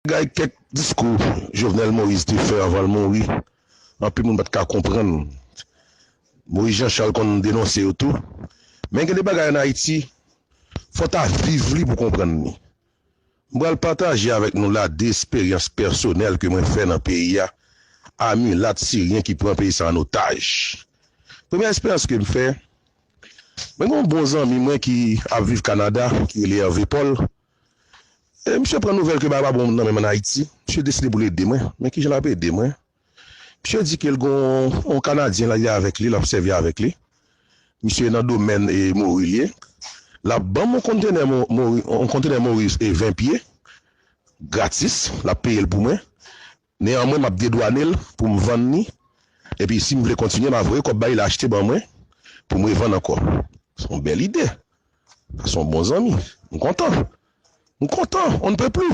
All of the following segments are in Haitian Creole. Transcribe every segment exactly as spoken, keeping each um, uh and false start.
Bagay kèk diskou Jovenel Moïse te fè anvan l mouri, anpil moun pa t ka konprann. Moïse Jean Charles konn denonse yo tou. Men gen de bagay ann Ayiti, fò w ta viv li pou w konprann li. M pral pataje avèk nou la de esperyans pèsonèl ke mwen fè nan peyi a, a milat siryen ki pran peyi sa an otaj. Premyè esperyans ke m fè, mwen gen yon bon zanmi mwen ki ap viv Kanada, ki rele Hervé Paul. E misye pran nouvèl ke bagay pa bon nan menm ann Ayiti. Misye deside pou l ede mwen. Men kijan l ap ede mwen? Misye di ke l gen yon, yon Kanadyen la, li avèk li, l ap sèvi avèk li. Misye nan domèn e mori li ye. L ap ban m yon kontenè mo- mori, yon kontenè mori e ven pye, gratis, l ap peye l pou mwen. Neyanmwen, m ap dedwane l pou m vann li. Epi, si m vle kontinye, m a voye kòb ba li, l achte ban mwen, pou m revann ankò. Se yon bèl ide. Sa se yon bon zanmi. M kontan. M kontan, on ne peut plus.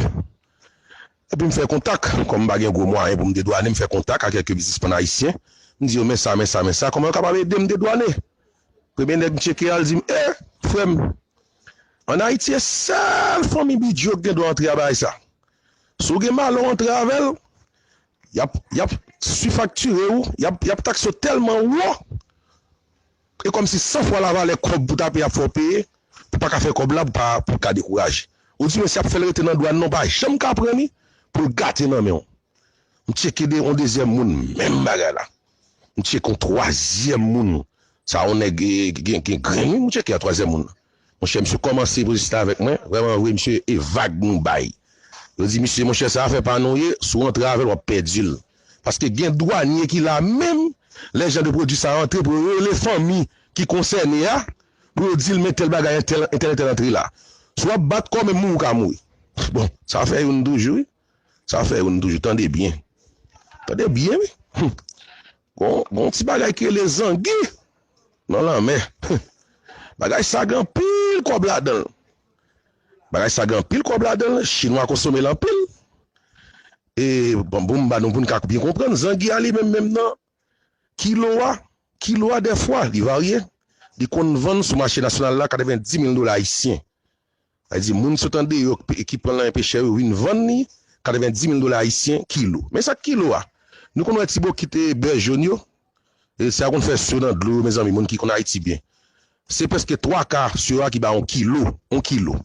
Epi m fè kontak, kòm m pa gen gwo mwayen pou m dedwane, m fè kontak ak kèk biznismann ayisyen. M di yo, men sa, men sa, men sa, kòman yo kapab ede m dedwane? Premye nèg m tcheke a, l di m, e, frè m, ann Ayiti, e sèl fanmi Bidjo ki gen dwa antre a bagay sa. Si w gen malè w antre avè l, y ap, y ap sifaktire w, y ap, y ap takse w tèlman wo, e kòmsi san fwa lavalè kòb pou w ta peye y ap fè w peye, pou w pa ka fè kòb la, pou w pa, pou w ka dekouraje. Ou di, men si y ap fè l rete nan dwàn nan, w pa janm ka pran li, pou l gate nan men w. M tcheke de, yon dezyèm moun, menm bagay la. M tcheke yon twazyèm moun. Sa yon nèg, eh, gen, gen grenn, wi, m tcheke yon twazyèm moun. Monchè, misye kòmanse pwozisyon avèk mwen. Vrèman vre, misye, e vag nou bay. Yo di, misye, monchè, sa afè pa nou ye, si w antre avè l, w ap pèdi l. Paske gen dwanye ki la menm, lè jan de pwodui sa antre, pou yo rele fanmi ki konsène a, pou yo di l, men tèl bagay, entèl, entèl, entèl antre la. Si w ap bat kò w, menm mouri w ka mouri. Bon, sa fè youn toujou, wi. Sa fè youn toujou. Tande byen. Tande byen, wi. Hum. Gon, gon ti bagay ki rele zangi nan lanmè. Hum. Bagay sa gen anpil kòb ladan l. Bagay sa gen anpil kòb ladan l. Chinwa konsome l anpil. E, bon, bon, m ba nou pou n ka byen konprann. Zangi a li menm, menm nan kilo a, kilo a dèfwa, li varye. Li konn vann sou mache nasyonal la katrevenndis mil dola ayisyen. Sa vle di, moun sot andeyò ki, ki pran l nan men pechè yo vin vann li katrevenndis mil dola ayisyen kilo. Men sa k kilo a? Nou konn wè ti bokit e bè jòn yo? E sa konn fè syo nan dlo yo, mezanmi, moun ki konn Ayiti byen. Se prèske twa ka syo a ki ba yon kilo, yon kilo.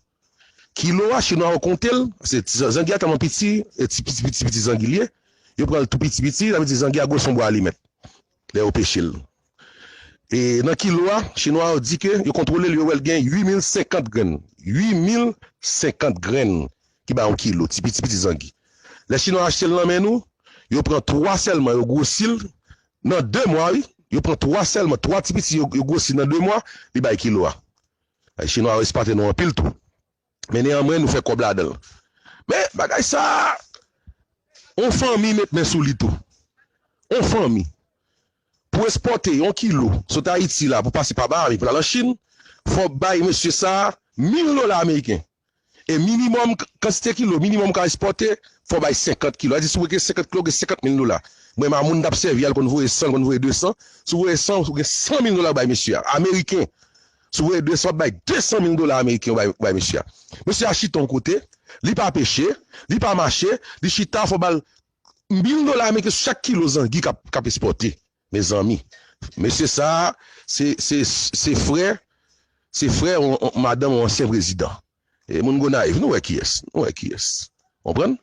Kilo a, chinwa yo konte l, se ti zan- zangi a tèlman piti, e ti piti, piti, piti zangi l ye, yo pran l tou piti, piti, sa vle di zangi a gwo son bwa alimèt. Lè yo peche l. E nan kilo a, chinwa yo di ke yo kontwole l, yo wè l gen uit mil senkant grenn. Uit mil senkant grenn ki ba yon kilo, ti piti piti zangi. Lè chinwa achte l nan men nou, yo pran twa sèlman, yo gwosi l nan de mwa, wi. Yo pran twa sèlman, twa ti piti, yo, yo gwosi nan de mwa, li bay kilo a. Ay, chinwa yo espate nou anpil tou. Men neyanmwen, nou fè kòb ladan l. Men, bagay sa a, on fanmi met men sou li tou. On fanmi. Pou ekspòte yon kilo sot Ayiti la, pou pase pa Baham, pou l al an Chin, fò w bay mesye sa a mil dola ameriken. E minimòm, k- kantite kilo minimòm w ka ekspòte, fò w bay senkant kilo. Sa vle di, si w gen senkant kilo, w gen senkant mil dola. Mwen, m a moun t ap sèvi a, l konn voye san, l konn voye de san. Si w voye san, ou gen san mil dola w bay mesye a. Ameriken. Si w voye de san, w ap bay de san mil dola ameriken, w bay, w bay mesye a. Mesye a chita yon kote, li pa peche, li pa mache, li chita, fò w ba l mil dola ameriken sou chak kilo zangi k ap, k ap ekspòte. Mezanmi, mesye sa a, se, se, se frè, se frè yon, yon madanm yon ansyen prezidan. E moun Gonayiv, nou wè kiyès, nou wè kiyès. Konprann?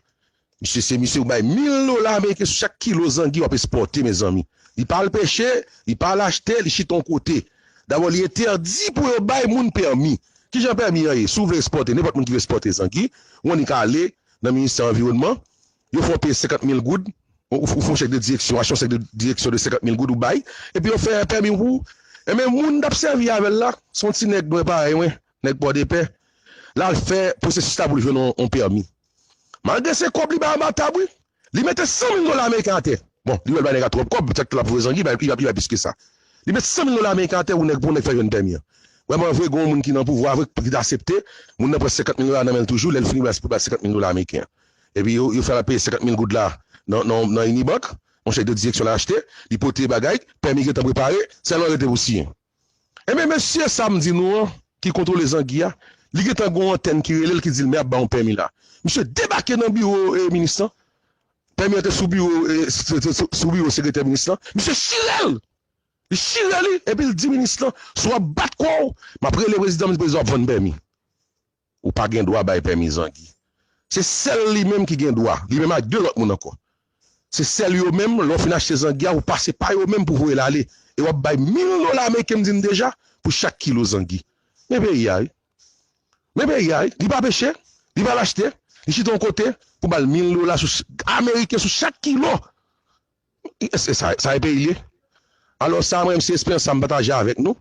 Misye se misye ou bay mil dola ameriken sou chak kilo zangi w ap ekspòte, mezanmi. Li pa al peche, li pa al achte, li chita yon kote. Dabò, li entèdi pou yo bay moun pèmi. Kijan pèmi an ye? Si w vle ekspòte, nenpòt moun ki vle ekspòte zangi, ou annik ale nan ministè anviwònman, yo fè w peye senkant mil goud, ou, ou fè yon chèk de direksyon, achte yon chèk de direksyon de senkant mil goud ou bay, epi yo fè pèmi pou ou. Enben, moun t ap sèvi avè l la, se yon ti nèg mwen parèy mwen, nèg Pòdepè, l al fè pwosesis la pou l jwenn yon, yon pèmi. Malgre se kòb li bay anba tab, wi, li mete san mil dola ameriken atè. Bon, li wè l bay nèg la twòp kòb, petèt ke l ap voye zangi, li bay, li bay, li bay plis ke sa. Li met san mil dola ameriken atè pou nèg, pou nèg fè jwenn pèmi an. Vrèman vre, gen yon moun ki nan pouvwa, vre, ki t aksepte, moun nan pran senkant mil dola nan men l toujou, lè l fini, pou l bay senkant mil dola ameriken an. Epi yo, yo fè l ap peye senkant mil goud la nan, nan, nan Unibank, yon chèk de direksyon l achte, li pote bagay, pèmi gentan prepare, sèlman rete pou siyen. Enben, mesye sa m di nou an, ki kontwole zangi a, Li gentan gen yon antèn ki rele l, ki di l, "Men ap ba yon pèmi la." Misye debake nan biwo, eh, minis lan. Pèmi an te sou biwo, eh, sou, sou, sou, sou biwo sekretè minis lan. Misye chire l! Li chire li, epi l di minis lan, "Si w ap bat kò w, m ap rele prezidan, m di prezidan w ap vann pèmi." Ou pa gen dwa bay pèmi zangi. Se sèl li menm ki gen dwa, li menm ak de lòt moun ankò. Se sèl yo menm, lè w fin achte zangi a, ou pase pa yo menm pou voye l ale. E w ap bay mil dola ameriken, m di n deja, pou chak kilo zangi. Men peyi a, wi. Men peyi a, wi. Li pa peche, li pa al achte, li chita yon kote pou ba l mil dola sou ch-, ameriken sou chak kilo. E, e sa, sa e peyi l ye. Alò sa, mwen, se esperyans sa m pataje avèk nou.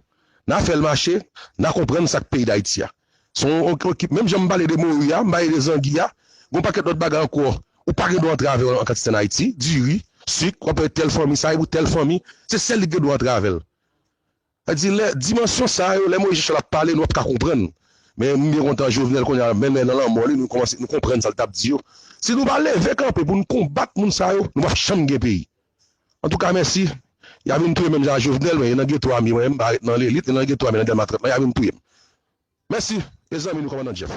N a fè l mache, n a konprann sa k peyi Dayiti a. Se yon ekip, menm jan m pale de mori a, m pale de zangi a, gen yon pakèt lòt bagay ankò. Ou pa gen dwa antre avè l an kantite ann Ayiti, diri, sik, w ap wè tèl fanmi, sa e pou tèl fanmi, se sèl li gen dwa antre avè l. Sa di, lè, dimansyon sa yo, lè Moyiz Jechèl ap pale, nou p ap ka konprann. Men m byen kontan Jovenel kounye a, menm lè nan lanmò li, nou kòmanse, nou konprann sa l t ap di yo. Si nou pa leve kanpe pou n konbat moun sa yo, nou p ap janm gen peyi. Antouka, mèsi. Y a vin touye menm jan a Jovenel, men e nan geto a m ye, mwen, m pa ret nan lelit, e nan geto a m ye nan Dèlma trant lan, y a vin touye m. Mèsi, e zanmi nou kòmandan Jeff.